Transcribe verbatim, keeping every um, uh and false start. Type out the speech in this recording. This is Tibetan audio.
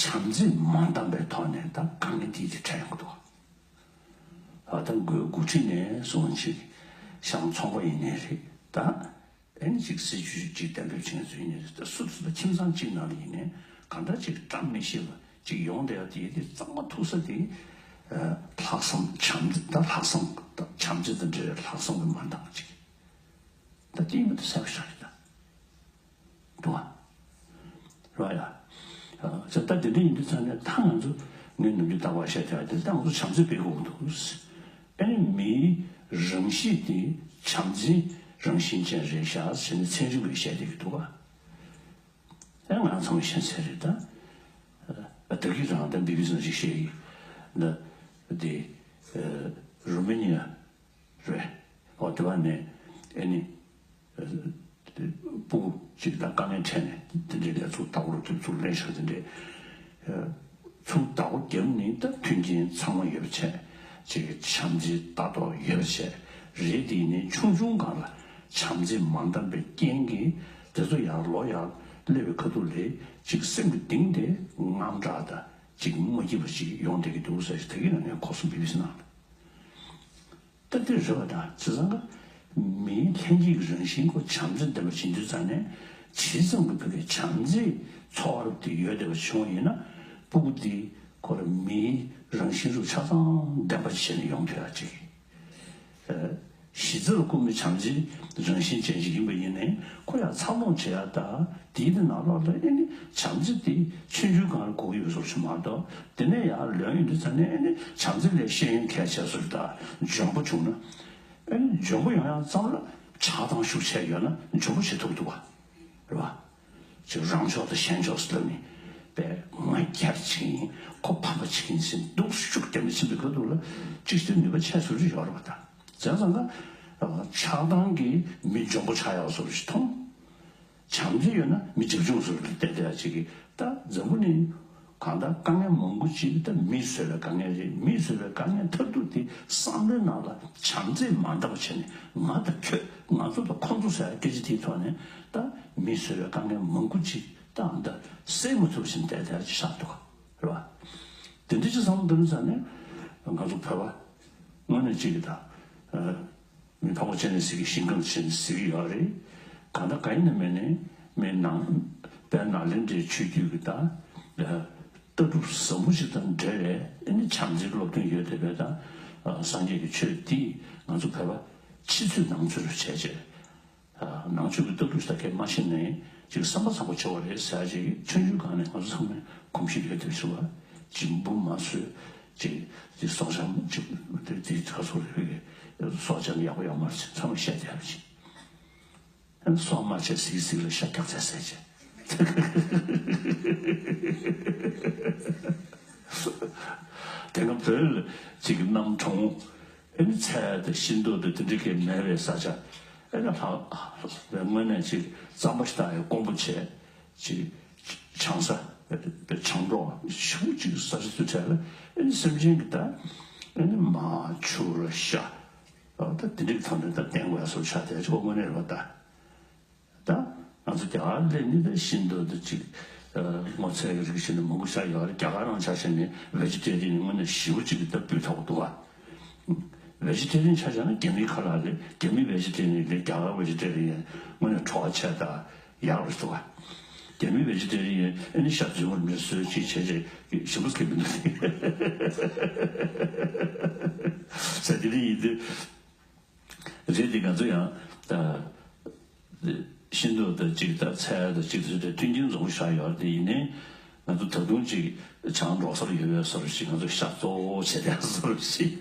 བྱམས་བརྩེ་མ་འདང་པའི་ཐོག་ནས་ད་དཀའ་ངལ་དེ་དེ་འཕྲད་ཡོང་གི་འདུག་ཨ་ད་འགོ་འགོ་ཁྲིད་ནས་སོང་ཅིག་ཤང་ཚོང་པ་ཡིན་ནའི་རེད་ད། ཨེ་ནི་ཅིག་སྲིད་ཇུས་ཅིག་གཏན་འབེབས་བྱེད་མཁན་ཚོ་ཡིན་ནའི་རེད་ད། སུ་སུ་ད་ཁྱིམ་ཚང་གཅིག་ནང་ལ་ཡིན་ནའི་གང་ལྟར་ཅིག་བཀྲ་མི་ཤིས་པ་ཅིག་ཡོང་བསྡད་ཡ་དེ་དེ་གཙང་མ་ཐུག་ས་དེ། ལྷག་བསམ་བྱམས་བརྩེ་ད་ལྷག་བསམ་ད་བྱམས་བརྩེ་དང་འབྲེལ་བའི་ལྷག་བསམ་གྱི་མ་འདང་ཅིག་ད་དེ་ཡིན་པ་དེ་གསལ་པོ་ཞིག་རེད་ད། འདུག་བ། རེད་བ་ཡ། ད་དེ་འདྲ་ཡིན་དུས་ཙང་ནས་ད་ང་ཚོ་ངས་ནམ་རྒྱུན་རྟག་པར་བཤད་བསྡད་པ་དེ་ད་ང་ཚོ་བྱམས་བརྩེ་སྤེལ་དགོས་འདུག་ཨ་ནི་མིའི་རང་གཤིས་དེ་བྱམས་བརྩེའི་རང་བཞིན་ཅན་རེད་ཤག་ཟེར་ནས་ཚན་རིག་པས་བཤད་བསྡད་ཀྱི་འདུག་བ། ཨ་ང་ཚང་མས་ཤེས་ཚད་རེད་ད། ད་གིན་རང་ད་བི་བི་སི་ནང་ཞིག་བཤད་ཡིན། ད་དེ་རུ་མི་ནི་ཡ། རེད། འོ་དེ་བ་ནས་ཨེ་ནི། སྤུ་གུ་གཅིག་དང་དཀའ་ངལ་འཕྲད་ནས་དེ་འདྲའི་ལས་ཚུར་ལྟ་བུར་དུས་ཚུར་ལེན་ཤག་དེ་འདྲའི། ཚུར་ལྟ་བུ་རྒྱབ་ནི་ད་མཐུན་རྐྱེན་ཚང་མ་ཡོད་པ་བྱས། ཅིག་བྱམས་བརྩེ་ལྟ་རྟོག་ཡོད་པ་བྱས། རེད་དེ་ནི་ཆུང་ཆུང་སྒང་ལ་བྱམས་བརྩེ་མ་འདང་པའི་རྐྱེན་གྱིས་དེ་ཚོ་ཡར་ལོ་ཡར་སླེབས་པའི་ཁ་ཐུག་ལས་ཅིག་སེམས་ཀྱི་གཏིང་དེ་དངངས་སྐྲག་དང་ཅིག་མ་སྐྱིད་པ་ཅིག་ཡོང་བསྡད་ཀྱི་འདུག་ཟེར་ཞིག་ད་གིན་ནས་ངས་གོ་སོང་བི་བི་སི་ནང་ལ། ད་འདི་རེད་པ་ད། བྱས་ཙང་ཀ་མིའི་ལྷན་སྐྱེས་ཀྱི་རང་བཞིན་ཁོ་བྱམས་བརྩེ་ལྡན་པ་ཡིན་དུས་ཙང་ནས་ཇི་ཙམ་གྱི་བོད་ཀྱི་བྱམས་བརྩེའི་ཚོར་བ་དེ་ཡོད་བསྡད་པ་བྱུང་བ་ཡིན་ན་སྤུ་གུ་འདི་ཁོ་ལ་མིའི་རང་བཞིན་རུ་ཆ་ཚང་ལྡན་པ་ཞིག་བྱས་ནས་ཡོང་ཐུབ་ཡག་ཅིག་གཞི་རྩ་ལ་ཁོ་མི་བྱམས་བརྩེའི་རང་བཞིན་ཅན་ཞིག་ཡིན་པ་ཡིན་ནའི་ཁོ་ཡང་འཚར་ལོངས་བྱེད་ཡག་ད། དེའི་དེ་ནང་ལོགས་ལ་ཨེ་ནི་བྱམས་བརྩེ་དེ་ཆུང་ཆུང་སྒང་ལ་དགོས་ཀྱི་ཡོད་བཟོ་ཞིག་མ་གཏོགས། དེ་ནས་ཡར་ལོན་ཡོང་དུས་ཙང་ནས་ཨེ་ནི་བྱམས་བརྩེ་ལས་ཤེས་ཡོན་གལ་ཆེ་བཟོ་ཞིག་ད། འཇོན་པོ་བྱུང་ན། ཨེ་ནི་འཇོན་པོ་ཡོང་ཡག་ཙམ་ལ་ཆགས་སྡང་ཤུགས་ཆེ་ཡོད་ན་འཇོན་པོ་བྱེད་ཐུབ་འདུག་བ། རེད་བ། ཅིག་རང་ཕྱོགས་དང་གཞན་ཕྱོགས་སུ་ལབ་ནས་པས་ང་རྒྱལ་ཅིག་ཡིན། ཁོ་ཕམ་པ་ཅིག་ཡིན་ཟེར་འདུག་ཤུགས་རྒྱབ་ནས་ཕྱིན་པའི་ཁ་ཐུག་ལ་ཅིག་ཤོས་ནུས་པ་ཆེ་བཟོ་རྒྱུ་ཡོད་རེད་བ་ད། བྱས་ཙང་ཀ་ཆགས་སྡང་གིས་མི་འཇོན་པོ་ཆགས་ཡག་བཟོ་རུ་ཞིག་མཐོང་། བྱམས་བརྩེ་ཡོད་ན་མི་བྱམས་སྐྱོང་བཟོ་རུ་བལྟས་བསྡད་ཡག་ཅིག་གིས་ད་འཛམ་བུ་གླིང་གང་ལྟར་དཀའ་ངལ་མང་པོ་ཅིག་ད་མིས་བཟོས་པའི་དཀའ་ངལ་རེད། མིས་བཟོས་པའི་དཀའ་ངལ་མཐར་ཐུག་དེ་བསམ་བློའི་ནང་ལ་བྱམས་བརྩེ་མ་འདྲ་བ་བྱས་ནས་ང་དང་ཁྱོད་ང་ཚོ་དང་ཁོང་ཚོ་ཟེར་ཡག་སྐད་ཆ་དེའི་ཐོག་ནས་ད་མིས་བཟོས་པའི་དཀའ་ངལ་མང་པོ་ཅིག་ད་ད་སེལ་མ་ཐུབ་བཞིན་བསྡད་བསྡད་ཡག་ཅིག་ཆགས་འདུག་ག་རེད་བ། དེ་འདྲ་ཅིག་བསམ་བློ་འདི་འདྲ་ཟ་ནས་ང་ཚོ་བོད་པ་དངོས་གནས་གཅིག་གིས་ད། མི་ཕག་པ་བྱས་ནས་ཟེར་གི་ཞིང་ཁམས་བྱས་ནས་ཟེར་གི་ཡོད་རེད། གང་ལྟར་གང་ཡིན་ན་མིན་ནས་མི་ནང་དཔལ་ནཱ་ལེནྡྲའི་ཆོས་བརྒྱུད་ཀྱི་ད་ལྟ་གྲུབ་ཟབ་མོ་ཞིག་དང་འབྲེལ་བའི་ཨེ་ནི་བྱམས་བརྩེའི་སློབ་སྟོན་ཡོད་བསྡད་པའི་ད་སངས་རྒྱས་ཀྱི་ཆོས་འདིས་ང་ཚོ་བོད་པ་ཕྱི་ཚུལ་ནང་ཚུལ་རུ་བྱས་བྱས། ནང་ཆོས་ཀྱི་ལྟ་གྲུབ་ཞིག་ད་གས་མ་ཤེས་ནའི་ཅིག་བསམ་པ་བཟང་པོ་བྱེད་པ་རེད་ཟེར་ཡག་ཅིག་ཆུང་ཆུང་སྒང་ནས་ང་ཚོ་ཚང་མས་གོམས་གཤིས་ཡོད་བསྡད་པ་ཞིག་བ། ཅིག་འབུ་མ་ཟོས། ཅིག་ཅིག་སྲོག་ཆགས་ཅིག་དེ་དེ་ག་ཚོད་རེད་པས་སྲོག་ཆགས་ཡག་པོ་ཡོད་མ་རེད་ཚང་མས་བཤད་བསྡད་ཡག་ཅིག་སྲོག་མ་བཅད་ཟིག་ཟིག་ལ་ཤ་རྒྱགས་ཚད་ཟེར་བྱས། དེ་སྔ་བོད་ལ་ཅིག་གནམ་གྲང་ཨེ་ནི་ཚལ་དང་ཤིང་ཏོག་དང་དེ་འདྲ་གས་མེད་པའི་ས་ཆ་ཨེ་ནི་ལྷག་དངོས་གནས་ཅིག་གཙང་པོ་ཞིག་དང་ཡང་དཀོན་པོ་བྱས་ཅིག་ཆང་ས་ཆང་གྲོགས་ཞེ་པོ་ཅིག་ས་ཆ་ཚོའི་གྲས་ལ་ཨེ་ནི་སེམས་ཅན་གྱི་ད་ཨེ་ནི་མ་ཆུ་ལ་ཤ་ད་དེ་འདྲའི་ཐོག་ནས་ད་བསྟེན་དགོས་ཡ་སོགས་ཆགས་བསྡད་ཅིག་དངོས་གནས་རེད་པ་ད། ད་ང་ཚོ་རྒྱ་གར་སླེབས་ནི་ད་ཤིང་ཏོག་ད་ཅིག་སྔོ་ཚལ་གྱི་རིགས་ཤིག་ནི་མང་པོ་ཤར་ཡོད་རེད། རྒྱ་གར་རང་ཆ་བཞག་ནས་བེ་ཇི་ཊེ་རི་ཡན་ནི་དངོས་གནས་ཞེ་པོ་ཅིག་གི་ད་སྤུས་དག་པོ་འདུག་ག་བེ་ཇི་ཊེ་རི་ཡན་ཆ་བཞག་ན་རྒྱ་མིའི་ཁ་ལག་ལས་རྒྱ་མི་བེ་ཇི་ཊེ་རི་ཡན་ལས་རྒྱ་གར་བེ་ཇི་ཊེ་རི་ཡན་དངོས་གནས་བྲོ་བ་ཆེ་ད་ཡག་རེད་འདུག་ག་རྒྱ་མི་བེ་ཇི་ཊེ་རི་ཡན་ཨེ་ནི་ཤ་རྫུན་མར་མི་བཟོས་ཅིག་བྱས་བྱས་ཞེ་པོ་སྐད་མི་འདུག་ཟེར་དེ་འདྲ་ཡིན་དུས། རེད་དེ་ང་ཚོ་ཡང་ཤིང་ཏོག་དང་གཅིག་དང་ཚལ་དང་གཅིག་དེ་ཚོ་དེ་མཐུན་རྐྱེན་བཟང་པོ་བཞག་ཡོད་རེད། དེ་ཡིན་ནའི་ང་ཚོ་ད་དུང་གཅིག་བྱང་འབྲོག་སར་ཡོད་པའི་བཟོ་འདྲ་ཞིག་ང་ཚོ་ཤ་གཙོ་བོ་བྱས་ཏེ་བཟོ་འདྲ་ཞིག